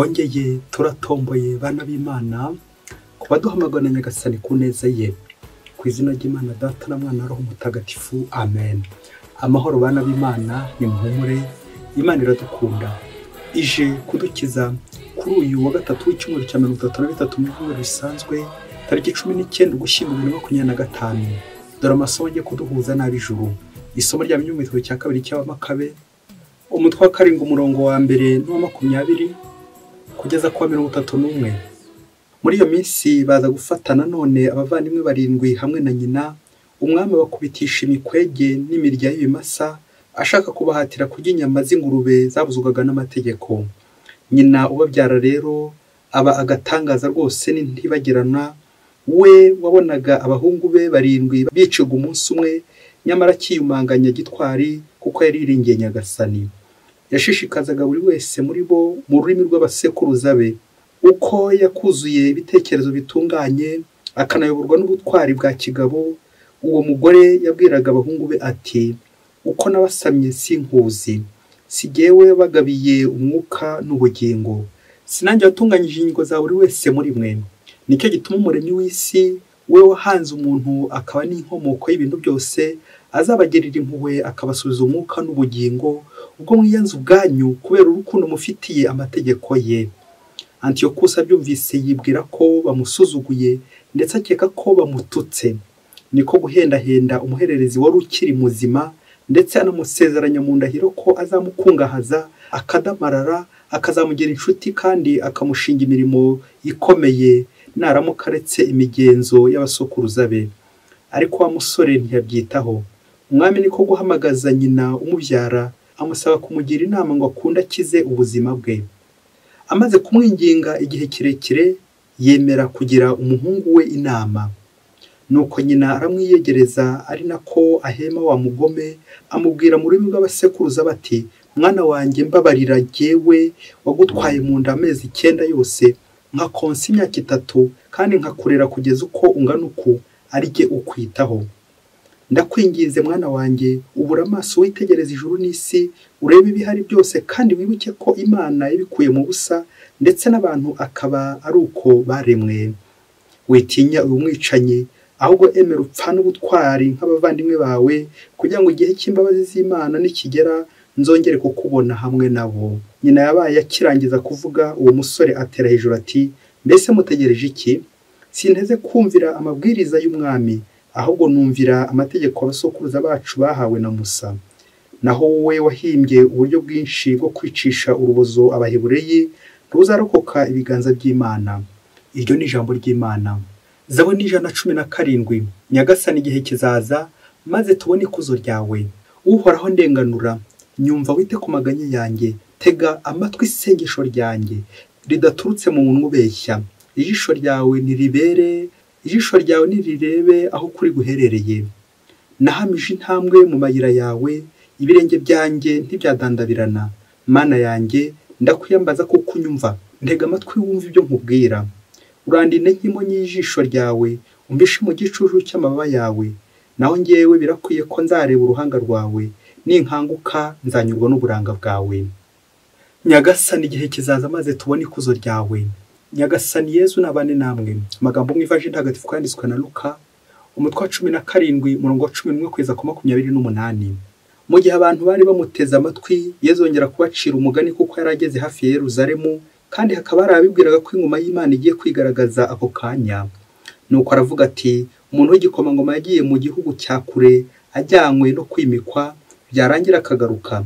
Twongeye turatomboye bana b'Imana kuba duhamagana Nyagasani ku neza ye. Ku izina ry'Imana Data na Mwana Roho Mutagatifu, amen. Amahoro bana b'Imana, nimuhumure, Imana iradukunda. Ije kudukiza kuri uyu wa gatatu w'icyumweru cya 33 mu byumweru bisanzwe, tariki 19 Ugushyingo 2025. Dore amasomo agiye kuduhuza n'ab'ijuru. Isomo rya myumviro cya kabiri cy'Abamakabe, umutwe wa 7 umurongo wa mbere n'uwa 20 kugeza kwa 31. Muri iyo minsi baza gufata nanone abavandimwe barindwi hamwe na nyina, umwami abakubitisha imikwege n'imirya y'ibimasa, ashaka kubahatira kurya inyama z'ingurube zabuzwaga n'amategeko. Nyina ubabyara rero aba agatangaza rwose n'intibagirana, we wabonaga abahungu be barindwi bicirwa umunsi umwe, nyamara akiyumanganya gitwari kuko yari yiringiye Nyagasani. Yashishikazaga buri wese muri bo mu rurimi rw'abasekuruza be, uko yakuzuye ibitekerezo bitunganye akanayoborwa n'ubutwari bwa kigabo. Uwo mugore yabwiraga abahungu be ati: uko nabasamye sinkuzi, si jyewe bagabiye umwuka n'ubugingo, sinanjye watunganyije ingingo za buri wese muri mwe. Nicyo gituma umuremyi w'isi, we wahanze umuntu akaba n'inkomoko y'ibintu byose, azabagirira impuhwe akabasubiza umwuka n'ubugingo, ubwo mwiyanze ubwanyu kubera urukundo mufitiye amategeko ye. Antiyokusi abyumvise yibwira ko bamusuzuguye, ndetse akeka ko bamututse. Niko guhendahenda umuhererezi wari ukiri muzima, ndetse anamusezeranya mu ndahiro ko azamukungahaza akadamarara, akazamugira inshuti kandi akamushinga imirimo ikomeye naramuka aretse imigenzo y'abasokuruza be. Ariko wa musore ntiyabyitaho. Umwami niko guhamagaza nyina umubyara, amusaba kumugira inama ngo akunde akize ubuzima bwe. Amaze kumwinginga igihe kirekire, yemera kugira umuhungu we inama. Nuko nyina aramwiyegereza, ari nako ahema wa mugome, amubwira mu rurimi rw'abasekuruza bati: mwana wanjye mbabarira, jyewe wagutwaye mu nda amezi 9 yose, nkakonsa imyaka 3, kandi nkakurera kugeza uko ungana uku, ari jye ukwitaho. Ndakwinginze mwana wanjye, ubura amaso witegereza ijuru n'isi, urebe ibihari byose, kandi wibuke ko Imana yabikuye mu busa, ndetse n'abantu akaba ari uko baremwe. Witinya uyu mwicanyi, ahubwo emera upfane ubutwari nk'abavandimwe bawe, kugira ngo igihe cy'imbabazi z'Imana nikigera nzongere kukubona hamwe nabo. Nyina yabaye akirangiza kuvuga, uwo musore atera hejuru ati: mbese mutegereje iki? Sinteze kumvira amabwiriza y'umwami, ahubwo numvira amategeko abasokuruza bacu bahawe na Musa. Naho wowe wahimbye uburyo bwinshi bwo kwicisha urubozo Abahebureyi, ntuzarokoka ibiganza by'Imana. Iryo ni ijambo ry'Imana. Zaburi 117. Nyagasani, igihe kizaza maze tubone ikuzo ryawe. Uhoraho ndenganura, nyumva wite ku maganya yanjye, tega amatwi isengesho ryanjye ridaturutse mu munwa ubeshya. Ijisho ryawe niribere, ijisho ryawe nirirebe aho kuri guherereye. Nahamije intambwe mu mayira yawe, ibirenge byanjye ntibyadandabirana. Mana yanjye, ndakwiyambaza kuko unyumva, ntega amatwi wumva ibyo nkubwira. Urandinde nk'imonyi y'ijisho ryawe, umbishe mu gicucu cy'amababa yawe. Naho njyewe birakwiye ko nzareba uruhanga rwawe, ninkanguka nzanyurwa n'uburanga bwawe. Nyagasani, igihe kizaza maze tubone ikuzo ryawe. Nyagasani Yezu nabane namwe. Amagambo mu Ivanjiri Ntagatifu yanditswe na Luka, umutwe wa 17 umurongo wa 11 kugeza ku 28. Mu gihe abantu bari bamuteze amatwi, Yezu yongera kubacira umugani kuko yari ageze hafi ya Yerusalemu, kandi hakaba hari abibwiraga ko ingoma y'Imana igiye kwigaragaza ako kanya. Nuko aravuga ati: umuntu w'igikomangoma yagiye mu gihugu cya kure ajyanywe no kwimikwa, byarangira akagaruka.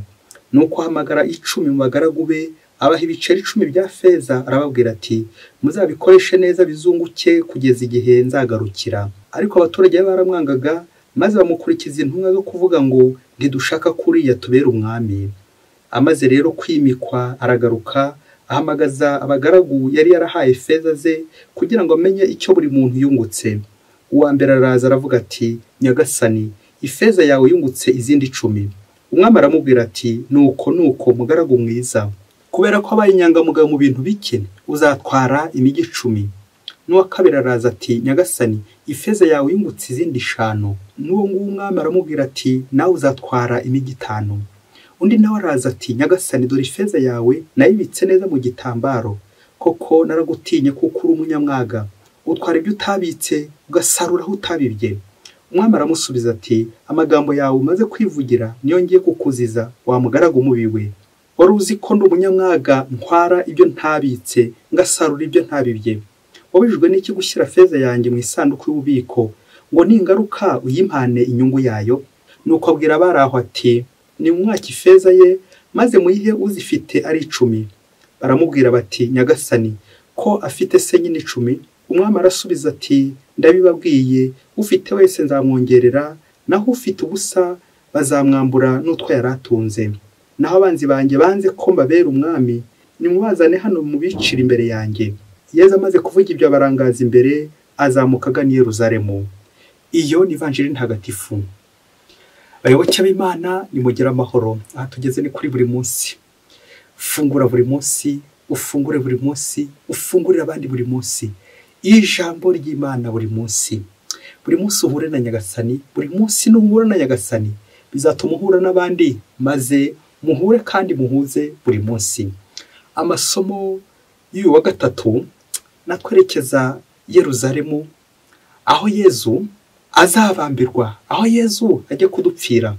Nuko ahamagara 10 mu bagaragu be, abaha ibiceri 10 bya feza, arababwira ati: muzabikoreshe neza bizunguke kugeza igihe nzagarukira. Ariko abaturage baramwangaga, maze bamukurikiza intumwa zo kuvuga ngo: ntidushaka kuriya tubera umwami. Amaze rero kwimikwa aragaruka, ahamagaza abagaragu yari yarahaye feza ze, kugira ngo amenye icyo buri muntu yungutse. Uwa mbere araza aravuga ati: Nyagasani, ifeza yawe yungutse izindi 10. Umwami aramubwira ati: nuko nuko mugaragu mwiza, kubera ko abaye inyangamugayo mu bintu bike, uzatwara imigi 10. N'uwa kabiri araza ati: Nyagasani, ifeza yawe yungutse izindi 5. N'uwo nguwo umwami aramubwira ati: nawe uzatwara imigi 5. Undi nawe araza ati Nyagasani, dore ifeza yawe nayibitse neza mu gitambaro, koko naragutinye kuko uri umunyamwaga, utwara ibyo utabitse ugasarura aho utabibye. Umwami aramusubiza ati amagambo yawe umaze kwivugira niyo ngiye kukuziza, wa mugaragu mubi we. Wari uzi ko ndi umunyamwaga, ntwara ibyo ntabitse ngasarura ibyo ntabibye. Wabujijwe n'iki gushyira feza yanjye mu isanduku y'ububiko, ngo ningaruka uyimpane inyungu yayo? Nuko abwira abari aho ati nimumwake ifeza ye maze muyihe uzifite ari 10. Baramubwira bati Nyagasani, ko afite se nyine 10. Umwami arasubiza ati ndabibabwiye, ufite wese nzamwongerera, naho ufite ubusa bazamwambura n'utwo yari atunze. Naho abanzi banjye banze ko mbabera umwami, nimubazane hano mubicire imbere yanjye. Yezu amaze kuvuga ibyo abarangaza imbere, azamuka agana i Yerusalemu. Iyo ni Ivanjiri ntagatifu. Bayoboke b'Imana, nimugire amahoro. Aha tugeze ni kuri buri munsi. Fungura buri munsi, ufungure buri munsi, ufungurire abandi buri munsi. Ijambo ry'Imana buri munsi. Buri munsi uhure na Nyagasani, buri munsi nuhura na Nyagasani bizatuma uhura n'abandi, maze muhure kandi muhuze buri munsi. Amasomo y'uyu wa gatatu natwerekeza Yerusalemu, aho Yezu azabambirwa, aho Yezu ajya kudupfira.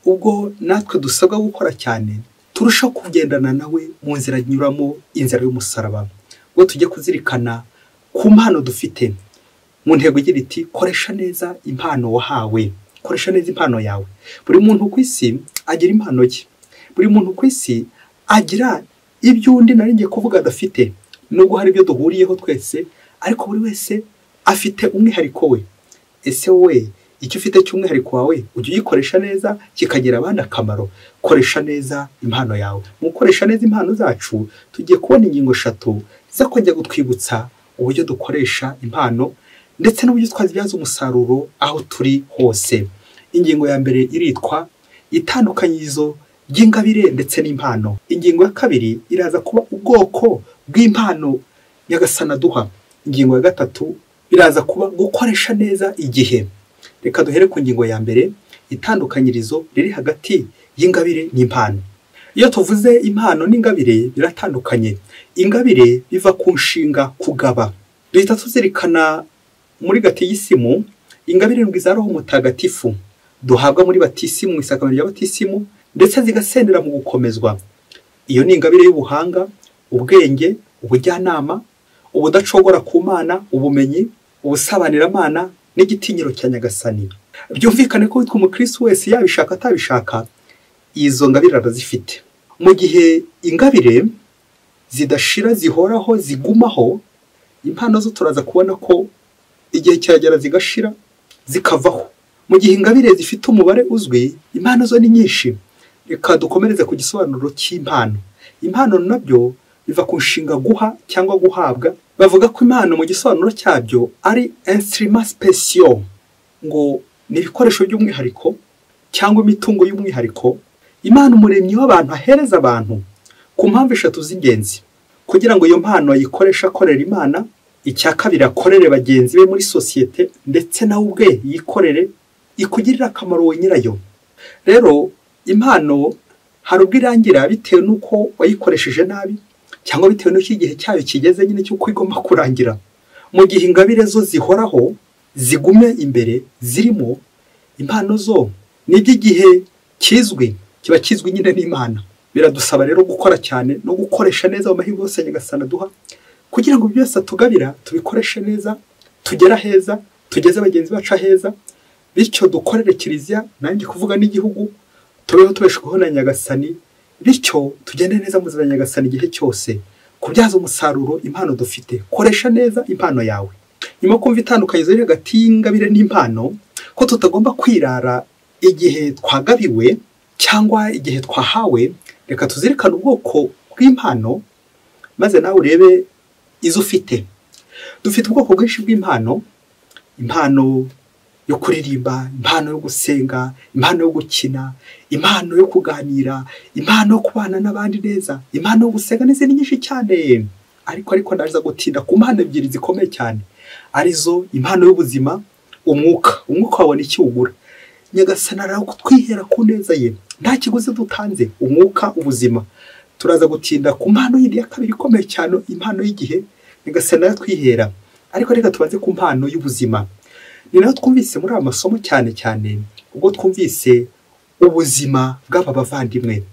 Ubwo natwe dusabwa gukora cyane, turushaho kugendana nawe mu nzira anyuramo, inzira y'umusaraba. Ubwo tujye kuzirikana ku mpano dufite, mu ntego igira iti koresha neza impano wahawe, koresha neza impano yawe. Buri muntu ku isi agira impano ye, buri muntu ku isi agira ibyo undi nari ngiye kuvuga adafite. Nubwo hari ibyo duhuriyeho twese, ariko buri wese afite umwihariko we. Ese wowe icyo ufite cy'umwihariko wawe ujya uyikoresha neza kikagira abandi akamaro? Koresha neza impano yawe. Mu gukoresha neza impano zacu, tugiye kubona ingingo 3 zo kongera kutwibutsa uburyo dukoresha impano ndetse n'uburyo twazibyaza umusaruro aho turi hose. Ingingo ya mbere iritwa itandukanyirizo ry'ingabire ndetse n'impano. Ingingo ya kabiri iraza kuba ubwoko bw'impano Nyagasani aduha. Ingingo ya gatatu biraza kuba gukoresha neza igihe. Reka duhere ku ngingo ya mbere, itandukanyirizo riri hagati y'ingabire n'impano. Iyo tuvuze impano n'ingabire biratandukanye. Ingabire biva ku nshinga kugaba. Duhita tuzirikana muri gatigisimu ingabire ndwi za Roho Mutagatifu duhabwa muri batisimu, mu isakamento rya batisimu, ndetse zigasendera mu gukomezwa. Iyo ni ingabire y'ubuhanga, ubwenge, ubujyanama, ubudacogora ku Mana, ubumenyi, ubusabaniramana n'igitinyiro cya Nyagasani. Byumvikane ko witwa umukristo wese yabishaka atabishaka, izo ngabire arazifite. Mu gihe ingabire zidashira, zihoraho, zigumaho, impano zo turaza kubona ko igihe kiragera zigashira, zikavaho. Mu gihe ingabire zifite umubare uzwi, impano zo ni nyinshi. Reka dukomereze ku gisobanuro cy'impano. Impano nabyo biva ku nshinga guha cyangwa guhabwa. Bavuga ko impano mu gisobanuro cyabyo ari instrument spécial, ngo ni ibikoresho by'umwihariko cyangwa imitungo y'umwihariko Imana umuremyi w'abantu ahereza abantu ku mpamvu 3 z'ingenzi: kugira ngo iyo mpano ayikoreshe akorera Imana, icya kabiri akorere bagenzi be muri sosiyete, ndetse nawe ubwe yikorere, ikugirira akamaro we nyirayo. Rero impano hari ubwo irangira bitewe n'uko wayikoresheje nabi, cyangwa bitewe n'uko igihe cyayo kigeze nyine cy'uko igomba kurangira. Mu gihe ingabire zo zihoraho, zigume imbere, zirimo, impano zo ni iby'igihe kizwi, kiba kizwi nyine n'Imana. Biradusaba rero gukora cyane no gukoresha neza amahirwe yose Nyagasani aduha, kugira ngo byose atugabira tubikoreshe neza, tugere aheza, tugeze bagenzi bacu aheza, bityo dukorere Kiliziya, nanjye kuvuga n'igihugu, tubeho tubeshwaho na Nyagasani, bityo tugende neza mu nzira ya Nyagasani igihe cyose. Kubyaza umusaruro impano dufite, koresha neza impano yawe. Nyuma kumva itandukanyirizo riri hagati y'ingabire n'impano, ko tutagomba kwirara igihe twagabiwe cyangwa igihe twahawe, reka tuzirikane ubwoko bw'impano, maze nawe urebe izo ufite. Dufite ubwoko bwinshi bw'impano: impano yo kuririmba, impano yo gusenga, impano yo gukina, impano yo kuganira, impano yo kubana n'abandi neza, impano yo gusenga n'izindi nyinshi cyane. Ariko ndaza gutinda ku mpano ebyiri zikomeye cyane, arizo impano y'ubuzima, umwuka. Umwuka wabona icyo ugura. Nyagasani arakutwihera ku neza ye. Nta kiguzi dutanze, umwuka, ubuzima. Turaza gutinda ku mpano yindi ya kabiri ikomeye cyane, impano y'igihe Nyagasani nayo twihera. Ariko reka tubanze ku mpano y'ubuzima. Ni nayo twumvise muri aya masomo cyane cyane ubwo twumvise ubuzima bw'aba bavandimwe.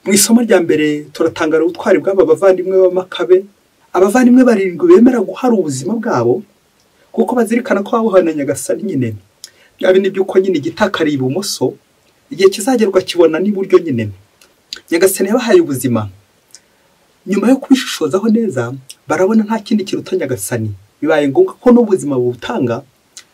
Mu isomo rya mbere turatangara ubutwari bw'aba bavandimwe b'Amakabe, abavandimwe barindwi bemera guhara ubuzima bwabo kuko bazirikana ko babuhawe na Nyagasani nyine. Bya bindi by'uko nyine igitakariye ibumoso igihe kizagerwa kibona n'iburyo nyine. Nyagasani yabahaye ubuzima. Nyuma yo kubishishozaho neza barabona nta kindi kiruta Nyagasani. Bibaye ngombwa ko n'ubuzima bubutanga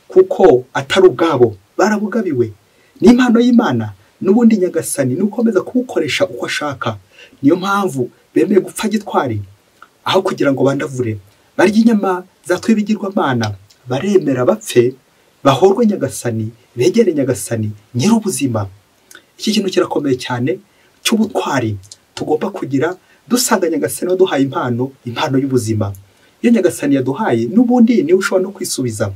kuko atari ubwabo, barabugabiwe. Ni impano y'Imana, n'ubundi Nyagasani ni ukomeza kubukoresha uko ashaka. Niyo mpamvu bemeye gupfa gitwari aho kugira ngo bandavure, barye inyama zatwe ibigirwamana, baremera bapfe, bahorwe Nyagasani, begere Nyagasani nyir'ubuzima. Iki kintu kirakomeye cyane cy'ubutwari tugomba kugira dusanga Nyagasani waduhaye impano, impano y'ubuzima. Iyo Nyagasani yaduhaye n'ubundi niwe ushobora no kwisubiza.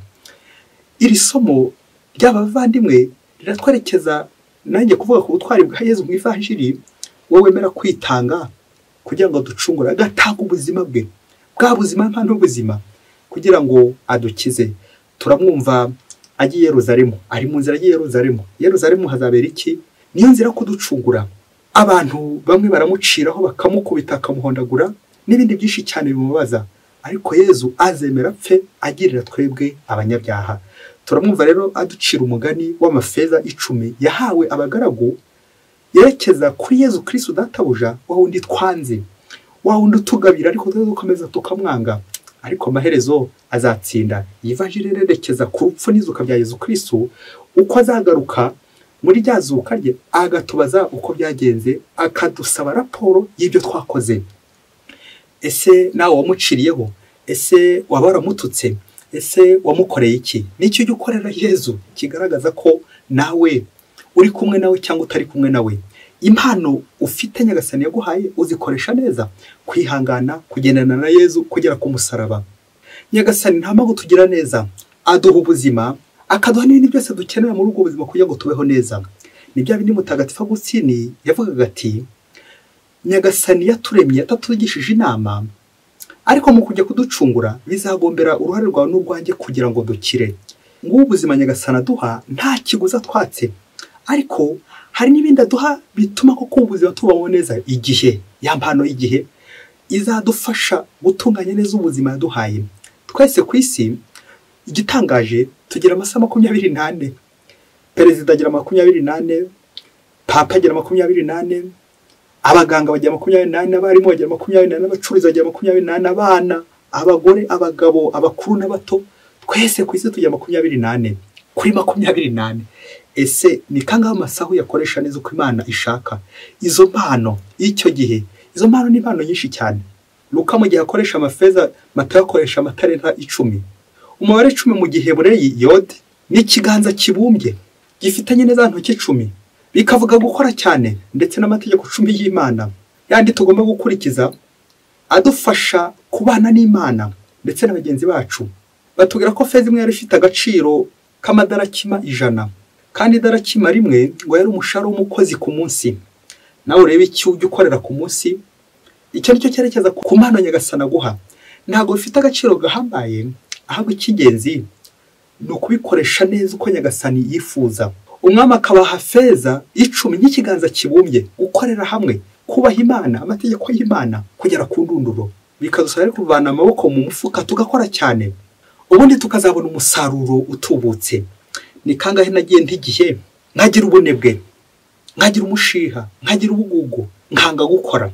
Iri somo ry'aba bavandimwe riratwerekeza nanjye kuvuga ku butwari bwa Yezu mu ivanjiri, wowe wemera kwitanga kugira ngo aducungure, agatanga ubuzima bwe, bwa buzima, impano y'ubuzima, kugira ngo adukize. Turamwumva agiye Yeruzalemu, ari mu nzira agiye Yeruzalemu. Yeruzalemu hazabera iki? Niyo nzira kuducungura. Abantu bamwe baramuciraho bakamukubita, akamuhondagura n'ibindi byinshi cyane bimubaza, ariko Yezu azemera apfe agirira twebwe abanyabyaha. Turamwumva rero aducira umugani w'amafeza 10 yahawe abagaragu, yerekeza kuri Yezu Kristo databuja, wa wundi twanze, wa wundi utugabira ariko twebwe dukomeza tukamwanga, ariko amaherezo azatsinda. Iyi vanjiri irerekeza ku rupfu n'izuka bya Yezu Kristo, uko azagaruka muri rya zuka rye agatubaza uko byagenze, akadusaba raporo y'ibyo twakoze. Ese nawe wamuciriyeho? Ese waba waramututse? Ese wamukoreye iki? Nicyo ujya ukorera Yezu kigaragaza ko nawe uri kumwe nawe cyangwa utari kumwe nawe. Impano ufite Nyagasani yaguhaye uzikoresha neza, kwihangana, kugendana na Yezu kugera ku musaraba. Nyagasani nta mpamvu tugira neza, aduha ubuzima, akaduha n'ibindi byose dukenera muri ubwo buzima kugira ngo tubeho neza. Ni bya bindi Mutagatifu Agustini yavugaga ati Nyagasani yaturemye atatugishije inama, ariko mu kujya kuducungura bizagombera uruhare rwawe n'urwanjye kugira ngo dukire. Ngubu ubuzima Nyagasani aduha nta kiguzi atwatse, ariko hari n'ibindi aduha bituma koko ubuzima tubaho neza. Igihe, ya mpano y'igihe izadufasha gutunganya neza ubuzima yaduhaye. Twese ku isi igitangaje tugira amasaha 24. Perezida agira 24, papa agira 24, abaganga bagira 24, abarimu bagira 24, abacuruzi bagira 24, abana, abagore, abagabo, abakuru n'abato, twese ku isi tugira 24 kuri 24. Ese ni kangahe amasaha uyakoresha neza uko Imana ishaka? Izo mpano y'icyo gihe, izo mpano ni impano nyinshi cyane. Luka mu gihe akoresha amafeza, Matayo akoresha amatalenta 10. Umubare 10 mu Gihebureyi yod ni ikiganza kibumbye gifitanye neza ntoki 10, bikavuga gukora cyane ndetse n'amategeko 10 y'Imana yandi tugomba gukurikiza adufasha kubana n'Imana ndetse na bagenzi bacu. Batubwira ko feza imwe yari ifite agaciro k'amadarakima 100, kandi idarakima rimwe ngo yari umushahara w'umukozi ku munsi. Nawe urebe icyo ujya ukorera ku munsi, icyo nicyo cyerekeza ku mpano Nyagasani aguha. Ntabwo bifite agaciro gahambaye, ahubwo icy'ingenzi ni ukubikoresha neza uko Nyagasani yifuza. Umwami akabaha feza 10 nk'ikiganza kibumbye, gukorera hamwe, kubaha Imana, amategeko y'Imana kugera ku ndunduro. Bikadusaba rero kuvana amaboko mu mufuka tugakora cyane, ubundi tukazabona umusaruro utubutse. Ni kangahe nagiye ntigihe nkagira ubunebwe, nkagira umushiha, nkagira ubugugu, nkanga gukora.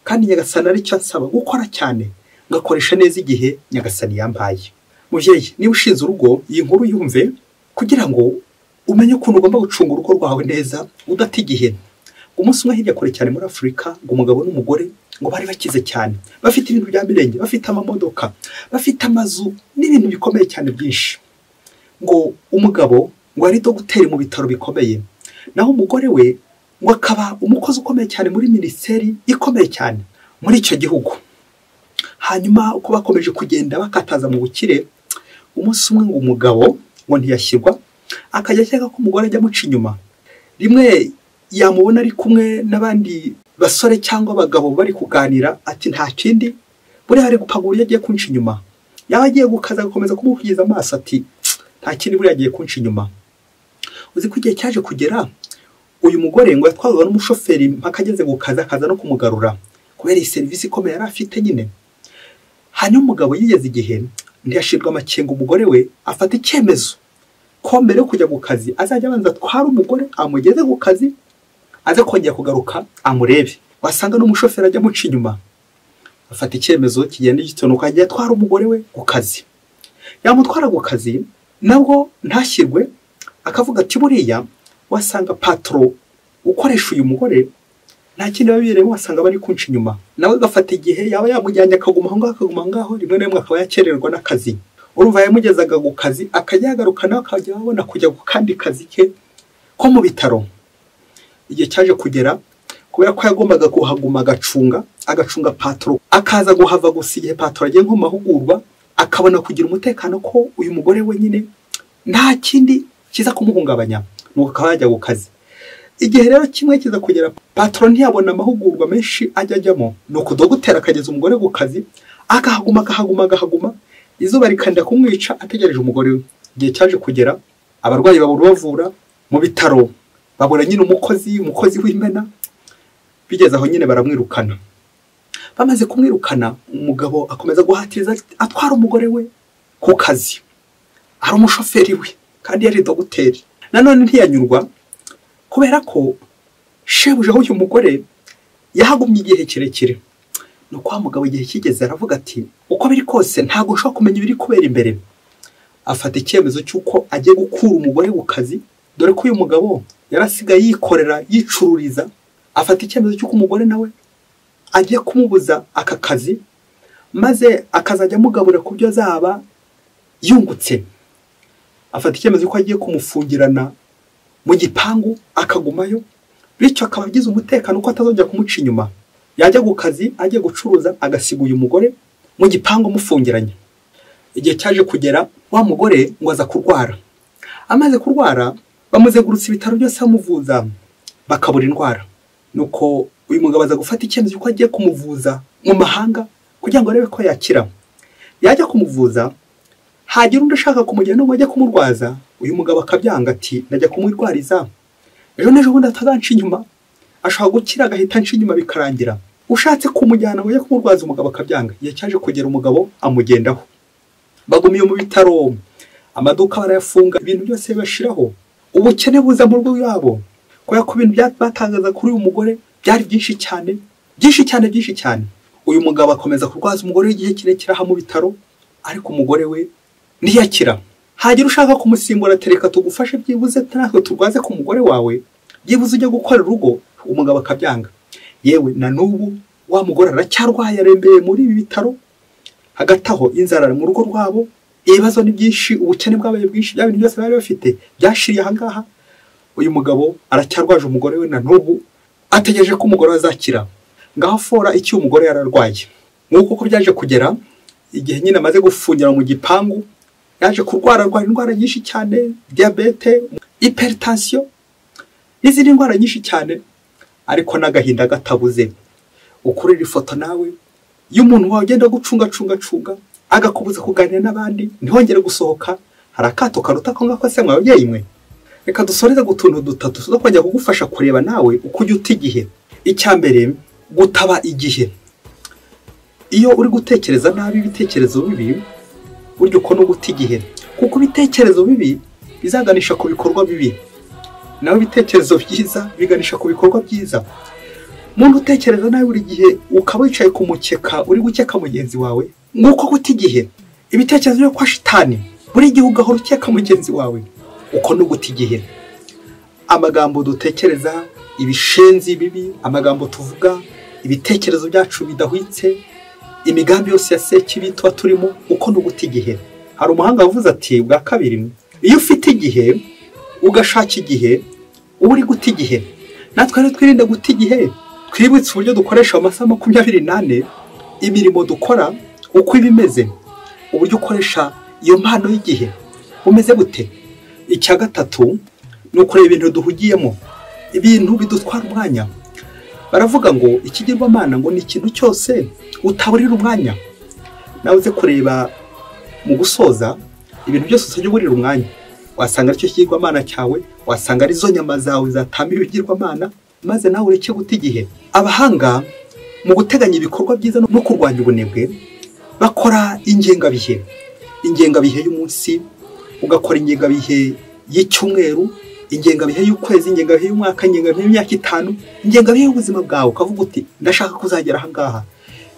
Kandi Nyagasani aricyo ansaba, gukora cyane, ngakoresha neza igihe Nyagasani yampaye. Muvyeyi, niba ushinze urugo, iyi nkuru yumve kugira ngo umenye ukuntu ugomba gucunga urugo rwawe neza udata igihe. Umunsi umwe hirya kure cyane muri Afurika, ngo umugabo n'umugore ngo bari bakize cyane, bafite ibintu bya mirenge, bafite amamodoka, bafite amazu n'ibintu bikomeye cyane byinshi. Ngo umugabo ngo ari dogiteri mu bitaro bikomeye, naho umugore we ngo akaba umukozi ukomeye cyane muri minisiteri ikomeye cyane muri icyo gihugu. Hanyuma uko bakomeje kugenda bakataza mu bukire, umunsi umwe ngo umugabo ngo ntiyashyirwa, akajya akeka ko umugore ajya amuca inyuma. Rimwe Yamubona ari kumwe n'abandi basore cyangwa abagabo bari kuganira, ati nta kindi, buriya ari gupanga uburyo agiye kunca inyuma. Yaba agiye gukaza agakomeza kumukugeza amaso, ati nta kindi, buriya agiye kunca inyuma. Uzi ko igihe cyaje kugera uyu mugore ngo yatwarwaga n'umushoferi mpaka ageze gukaza, akaza no kumugarura kubera iyi serivisi ikomeye yari afite nyine. Hanyuma umugabo yigeze igihe ntiyashirwa amakenga, umugore we afata icyemezo ko mbere yo kujya ku kazi azajya abanza atwara umugore amugeze ku kazi, aze kongera kugaruka amurebe, wasanga n'umushoferi ajya amuca inyuma. Afata icyemezo kigenda gitonuka, ajya atwara umugore we ku kazi. Yamutwara ku kazi nabwo ntashyirwe, akavuga ati buriya wasanga patro ukoresha uyu mugore nta kindi babibereyemo, wasanga bari kunca inyuma. Nawe agafata igihe yaba yamujyanye akaguma aho ngaho, akaguma aho ngaho, rimwe na rimwe akaba yakererwa n'akazi. Urumva yamugezaga ku kazi akajya yagaruka, nawe akajya abona kujya ku kandi kazi ke ko mu bitaro. Igihe cyaje kugera kubera ko yagombaga kuhaguma agacunga patro, akaza guhava gusa igihe patro agiye nko mahugurwa, akabona kugira umutekano ko uyu mugore we nyine nta kindi kiza kumuhungabanya, nuko akaba yajya ku kazi. Igihe rero kimwe kiza kugera patro ntiyabona amahugurwa menshi ajya ajyamo, nuko dogiteri akageza umugore ku kazi, akahaguma akahaguma akahaguma, izuba rikanda kumwica ategereje umugore we. Igihe cyaje kugera abarwayi babura bavura mu bitaro, babura nyine umukozi w'imena. Bigeze aho nyine baramwirukana. Bamaze kumwirukana, umugabo akomeza guhatiriza atwara umugore we ku kazi, ari umushoferi we kandi yari dogiteri. Nanone ntiyanyurwa kubera ko shebuja w'uyu mugore yahagumye igihe kirekire. Nuko wa mugabo igihe kigeze aravuga ati uko biri kose ntabwo ushobora kumenya ibiri kubera imbere. Afata icyemezo cy'uko agiye gukura umugore ku kazi, dore ko uyu mugabo yarasigaye yikorera yicururiza. Afata icyemezo cy'uko umugore nawe agiye kumubuza aka kazi, maze akazajya amugabura ku byo azaba yungutse. Afata icyemezo cy'uko agiye kumufungirana mu gipangu akagumayo, bityo akaba agize umutekano ko atazongera kumuca inyuma. Yajya ku kazi agiye gucuruza agasiga uyu mugore mu gipangu amufungiranye. Igihe cyaje kugera wa mugore ngo aza kurwara. Amaze kurwara bamuzengurutse ibitaro byose bamuvuza, bakabura indwara. Nuko uyu mugabo aza gufata icyemezo ko agiye kumuvuza mu mahanga kugira ngo arebe ko yakira. Yajya kumuvuza, hagira undi ushaka kumujyana ngo ajye kumurwaza, uyu mugabo akabyanga ati najya kumurwariza ejo n'ejo bundi atazanca inyuma, ashobora gukira agahita anca inyuma bikarangira. Ushatse kumujyana ngo ajye kumurwaza, umugabo akabyanga. Igihe cyaje kugera umugabo amugendaho, bagumiye mu bitaro, amaduka barayafunga, ibintu byose bibashiraho, ubukene buza mu rugo rwabo, kubera ko ibintu batangaza kuri uyu mugore byari byinshi cyane, byinshi cyane, byinshi cyane. Uyu mugabo akomeza kurwaza umugore w'igihe kirekire aha mu bitaro, ariko umugore we ntiyakira. Hagira ushaka kumusimbura, tereka tugufashe byibuze natwe turwaze ku mugore wawe, byibuze ujye gukora urugo, umugabo akabyanga. Yewe na n'ubu wa mugore aracyarwaye, arembeye muri ibi bitaro. Hagati aho inzara mu rugo rwabo, ibibazo ni byinshi, ubukene bwabaye bwinshi, bya bintu byose bari bafite byashiriye aha ngaha. Uyu mugabo aracyarwaje umugore we na n'ubu, ategereje ko umugore azakira. Ngaho fora icyo umugore yararwaye. Nk'uko uko byaje kugera igihe nyine amaze gufungira mu gipangu, yaje kurwara arwara indwara nyinshi cyane, diabete, hypertension n'izindi ndwara nyinshi cyane, ariko n'agahinda gatabuze. Ukurira ifoto nawe y'umuntu wawe ugenda gucunga cunga cunga, agakubuza kuganira n'abandi, ntihongere gusohoka. Hari akato karuta ko ngako se mwa babyeyi mwe. Reka dusoreze gutuntu dutatu tuza kongera kugufasha kureba nawe uko ujya uta igihe. Icya mbere, gutaba igihe. Iyo uri gutekereza nabi ibitekerezo bibi, burya uko no guta igihe, kuko ibitekerezo bibi bizaganisha ku bikorwa bibi, nawe ibitekerezo byiza biganisha ku bikorwa byiza. Muntu utekereza nabi buri gihe ukaba wicaye ku mukeka uri gukeka mugenzi wawe, nguko guta igihe. Ibitekerezo byo kwa shitani buri gihe ugahora ukeka mugenzi wawe, uko no guta igihe. Amagambo dutekereza, ibishenzi bibi, amagambo tuvuga, ibitekerezo byacu bidahwitse, imigambi yose ya sekibi tuba turimo, uko no guta igihe. Hari umuhanga wavuze ati bwa kabiri, iyo ufite igihe ugashaka igihe uba uri guta igihe. Natwe rero twirinde guta igihe, twibutse uburyo dukoresha amasaha 24, imirimo dukora uko iba imeze, uburyo ukoresha iyo mpano y'igihe bumeze bute. Icya gatatu ni ukureba ibintu duhugiyemo. Ibintu bidutwara umwanya. Baravuga ngo ikigirwamana ngo ni ikintu cyose utaburira umwanya. Nawe uze kureba mu gusoza ibintu byose utajya uburira umwanya, wasanga aricyo kigirwamana cyawe, wasanga arizo nyama zawe zatamba ibigirwamana, maze nawe ureke guta igihe. Abahanga mu guteganya ibikorwa byiza no kurwanya ubunebwe bakora ingengabihe, ingengabihe y'umunsi, ugakora ingengabihe y'icyumweru, ingengabihe y'ukwezi, ingengabihe y'umwaka, ingengabihe y'imyaka 5, ingengabihe y'ubuzima bwawe, ukavuga uti ndashaka kuzagera aha ngaha.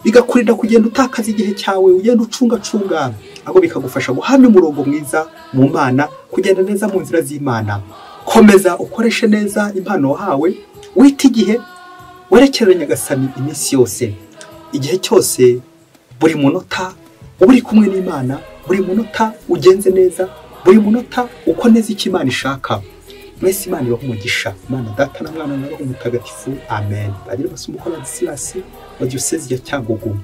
Bigakurinda kugenda utakaza igihe cyawe ugenda ucungacunga, ahubwo bikagufasha guhamya umurongo mwiza mu Mana, kugenda neza mu nzira z'Imana. Komeza ukoreshe neza impano wahawe, wite igihe, werekere Nyagasani iminsi yose. Igihe cyose, buri munota uba uri kumwe n'Imana, buri munota ugenze neza, buri munota uko neza icyo Imana ishaka. Mwese Imana ibahe umugisha. Imana Data na Mwana na Roho Mutagatifu. Amen. Padiri Masumbuko Ladislas wa Diyosezi ya Cyangugu.